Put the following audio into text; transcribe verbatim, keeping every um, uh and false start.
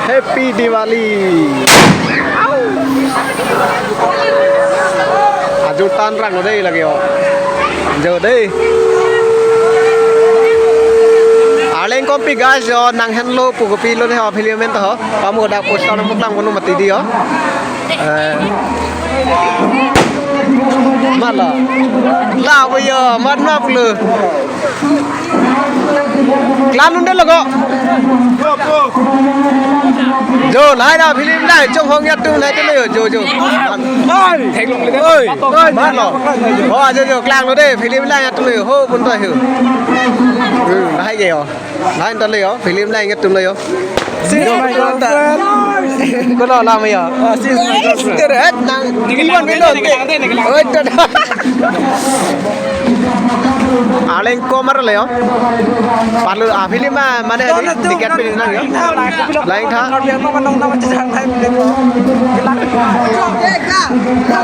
Happy Diwali. Ajo tan rang lo dei lake ho. Jo dei. Arleng kompi guys, jo nang henlo pu kopilo ne ho, film pen to ho. Kamu dak poster nang putang kono mati di ho. Eh. Mat lo. La bo yo, mat map lo. Klang un-e lo ko. Jo, lahai ta film lahai chonghong atum lahai te lo jo, jo. Oi, oi, mat lo. Oh, jo, jo, klang lo dei, film lahai atum lo ho, pun to ho. Hmm, lahai ke ho. Lahai ta lo ho, film lahai atum lo ho. She's my girlfriend. Kono alam ho? Ah, she's my girlfriend. Teret nang iwan belo. Oi, to. Arleng komar lo ho. Palu, ah, film ma, mane ticket pin nang ho. Lain tha.